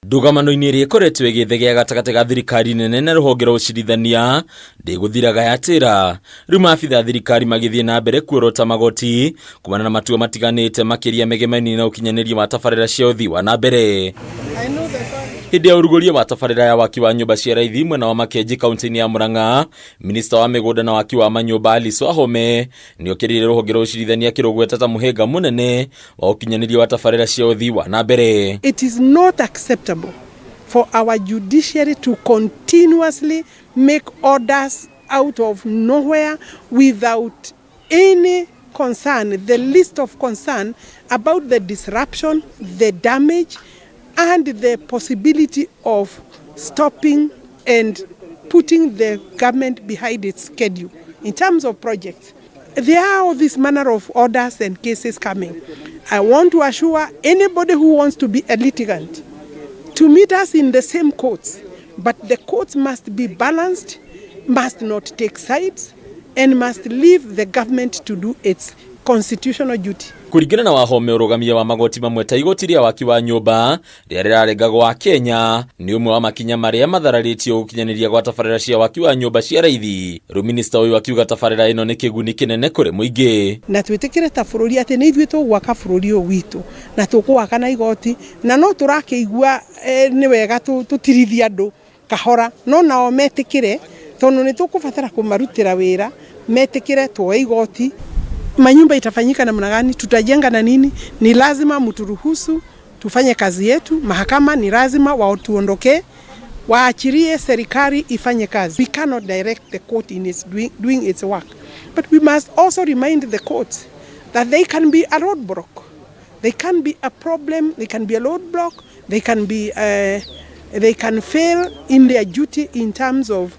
Ndũgamano-inĩ ĩrĩa ĩkoretwo ĩgĩthegea gatagatĩ ga thirikari nene na rũhonge rwa ũcirithania ndĩgũthiraga yatĩra. Rĩu maabitha a thirikari magĩthiĩ na mbere kuorota magoti kumana na matua matiganĩte makĩria megemainie na ũkinyanĩria wa tabarĩra cia ũthii wa na mbere. Hĩndĩ ya ũrugũria wa tabarĩra ya waki wa nyũmba cia raithi mwena wa Makenji kaunti-inĩ ya Murang'a, minista wa mĩgũnda na waki wa manyũmba Alice Wahome nĩokĩrĩire rũhonge rwa ũcirithania akĩrũgweta ta mũhĩnga mũnene wa ũkinyanĩria wa tabarĩra cia ũthii wa na mbere. It is not acceptable for our judiciary to continuously make orders out of nowhere without any concern, the least of concern about the disruption, the damage, and the possibility of stopping and putting the government behind its schedule in terms of projects. There are all this manner of orders and cases coming. I want to assure anybody who wants to be a litigant to meet us in the same courts, but the courts must be balanced, must not take sides, and must leave the government to do its constitutional duty. Kũringana na Wahome, ũrũgamia wa magoti mamwe ta igoti rĩa waki wa nyũmba rĩrĩa rĩrarengagwo wa Kenya nĩ ũmwe wa makinya marĩa mathararĩtio gũkinyanĩria gwa tabarĩra cia waki wa nyũmba cia raithi. Rĩu minista ũyũ akiuga tabarĩra ĩno nĩ kĩguni kĩnene kũrĩ mũingĩ. Na twĩtĩkĩre ta bũrũri atĩ nĩ ithuĩ tũgwaka bũrũri ũyũ witũ na tũkũwaka na igoti, na no tũrakĩigua nĩ wega tũtirithie andũ kahora, no nao metĩkĩre tondũ nĩ tũkũbatara kũmarutĩra wĩra, metĩkĩre tuoe igoti. Manyumba itafanyika namna gani? Tutajenga na nini? Ni lazima mturuhusu tufanye kazi yetu. Mahakama ni lazima watuondokee, waachirie serikali ifanye kazi. We cannot direct the court in its doing its work, but we must also remind the courts that they can be a roadblock. They can be a problem, they can be a roadblock, they can fail in their duty in terms of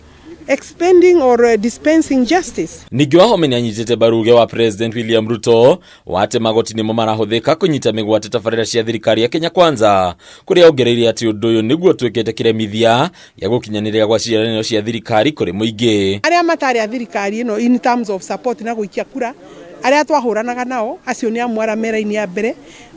expending or dispensing justice. Ningĩ Wahome nĩ anyitĩte mbaru uge wa President William Ruto wa atĩ magoti nĩmo marahũthĩka kũnyita mĩgwate tabarĩra cia thirikari ya Kenya Kwanza, kũrĩa ongereire atĩ ũndũ ũyũ nĩguo ũtuĩkĩte kĩremithia gĩa gũkinyanĩria gwa ciĩranĩro cia thirikari kũrĩ mũingĩ. Arĩa matarĩ a thirikari ĩno in terms of support na gũikia kura, arĩa twahũranaga nao, acio nĩ amwe arĩa me raini ya mbere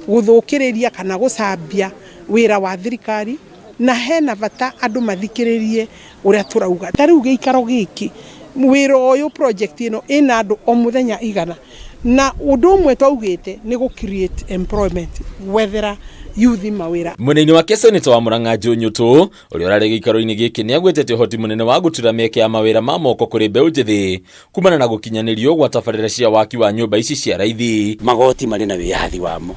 gũthũkĩrĩria kana gũcambia wĩra wa thirikari, na hena bata andũ mathikĩrĩrie ũrĩa tũrauga. Ta rĩu gĩikaro gĩkĩ, wĩra ũyũ, project ĩno ĩna andũ o mũthenya 100, na ũndũ ũmwe twaugĩte nĩ gũ create employment, gwethera youth mawĩra. Mwena-inĩ wake, seneta wa Murang'a Joe Nyutu, ũrĩa ũrarĩ gĩikaro-inĩ gĩkĩ, nĩ agwetete ũhoti mũnene wa gũtura mĩeke ya mawĩra ma moko kũrĩ mbeũ njĩthĩ kumana na gũkinyanĩrio gwa tabarĩra cia waki wa nyũmba ici cia raithi. Magoti marĩ na wĩyathi wamo,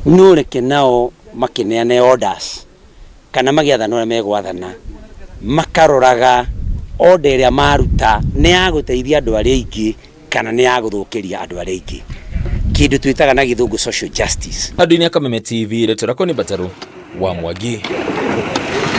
no reke nao makĩneane orders kana magĩathana ũrĩa megwathana, makaroraga order ĩrĩa maruta nĩ ya gũteithia andũ arĩa aingĩ kana nĩ ya gũthũkĩria andũ arĩa aingĩ, kĩndũ twĩtaga na Gĩthũngũ social justice. Handũ-inĩ ya Kameme TV, rĩtwa rĩakwa nĩ Mbataru wa Mwangi.